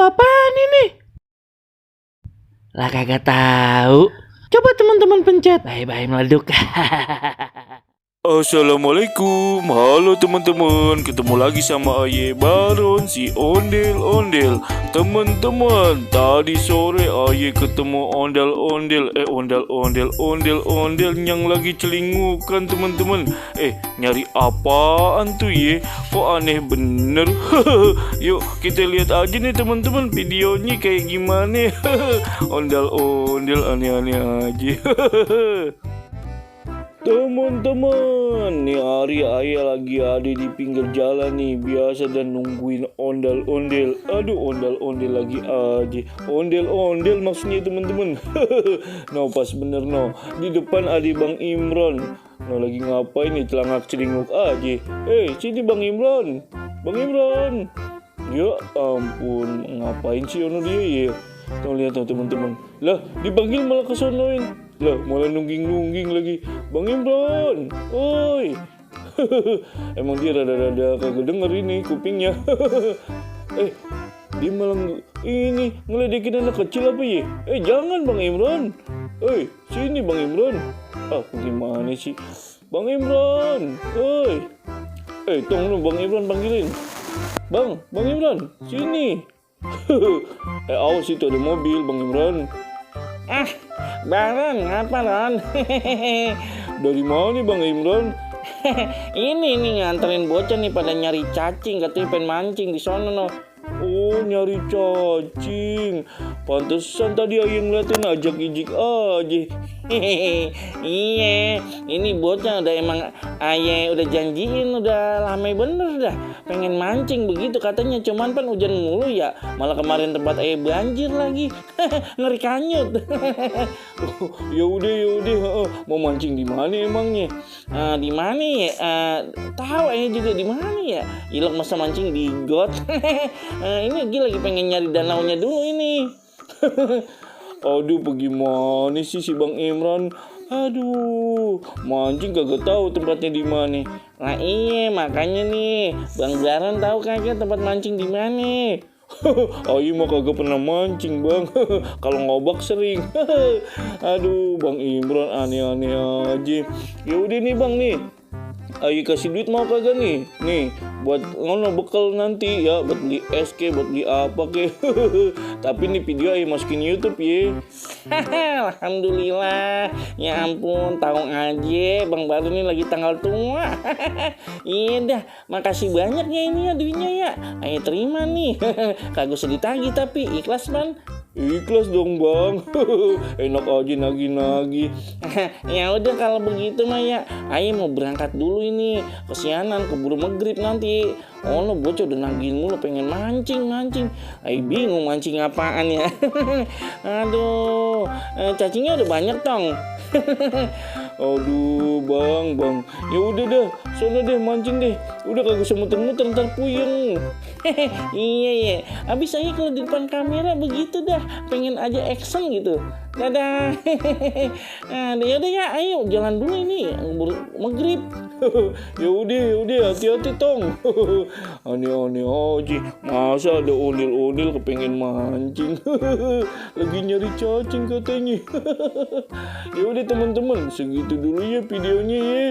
apaan ini? Lah kagak tahu. Coba teman-teman pencet. Bye-bye meleduk. Assalamualaikum, halo teman-teman, ketemu lagi sama Aye Baron si ondel-ondel. Teman-teman, tadi sore Aye ketemu ondel-ondel yang lagi celingukan teman-teman. Nyari apaan tuh ye? Kok aneh bener. Yuk kita lihat aja nih teman-teman videonya kayak gimana. Ondel-ondel aneh-aneh aja. Teman-teman, nih hari Ayah lagi ada di pinggir jalan nih, biasa dan nungguin ondel-ondel. Aduh, ondel-ondel lagi aja. Ondel-ondel maksudnya teman-teman. No, pas bener no. Di depan ada Bang Imron. No, lagi ngapain nih, celangak celinguk aja. Sini Bang Imron. Bang Imron. Ya ampun, ngapain sih ono dia ya? Tuh lihat tuh teman-teman. Lah, dipanggil malah kesonoin. Lah, malah nungging-nungging lagi. Bang Imron, oi. Emang dia rada-rada kagak denger ini kupingnya. Dia malah ini ngeledekin anak kecil apa ya? Jangan Bang Imron. Sini Bang Imron. Gimana sih? Bang Imron, oi. Tunggu Bang Imron panggilin. Bang Imron, sini. Awas itu ada mobil Bang Imron. Baron, ngapa Ron? Dari mana Bang Imron? Ini nih nganterin bocah nih pada nyari cacing, katanya pengen mancing di sono no. Oh, nyari cacing. Pantesan tadi Ayah ngeliatin ajak-ijik aja. Iya, ini bocah udah emang Ayah udah janjiin, udah lama bener dah pengen mancing begitu katanya, cuman kan hujan mulu ya, malah kemarin tempat Ayah banjir lagi. Ngeri kanyut. Ya udah, mau mancing di mana emangnya? Di mana ya? Tahu Ayah juga di mana ya? Ilok masa mancing di got. Ini lagi pengen nyari danaunya dulu ini. Aduh, bagaimana sih si Bang Imran? Aduh, mancing kagak tahu tempatnya di mana. Nah iya, makanya nih Bang Baron tahu kagak tempat mancing di mana? Ayo mah kagak pernah mancing Bang. Kalau ngobak sering. Aduh, Bang Imran aneh-aneh aja. Ya udah nih Bang nih. Ayo kasih duit mau kagak nih? Nih, buat ngono bekal nanti ya, buat beli es ke, buat beli apa ke. Tapi nih video ayo masukin YouTube ya. Alhamdulillah. Ya ampun, tahu aja Bang Baron ini lagi tanggal tua. Iya dah, makasih banyak ya ini ya duitnya ya. Ayo terima nih. Kagak usah ditagih tapi ikhlas Bang. Ikhlas dong Bang. Enak aja nagih-nagih. Ya udah kalau begitu mah ya, Ayo mau berangkat dulu ini. Kesianan keburu maghrib nanti. Oh lo bocah udah nagihin mulu pengen mancing. Ayo bingung mancing apaan ya. Aduh, cacingnya udah banyak tong. Aduh bang, ya udah dah, sono deh mancing deh. Udah kagak usah muter-muter ntar puyeng. Iya. Abis aja kalau di depan kamera begitu dah, pengen aja action gitu. Dadah. Yaudah ya, ayo jalan dulu ini, maghrib. Ya udah, hati-hati tong. Aneh-aneh aja, masa ada ondel-ondel kepengen mancing. Lagi nyari cacing katanya. Ya udah teman-teman, segitu dulu ya videonya ya.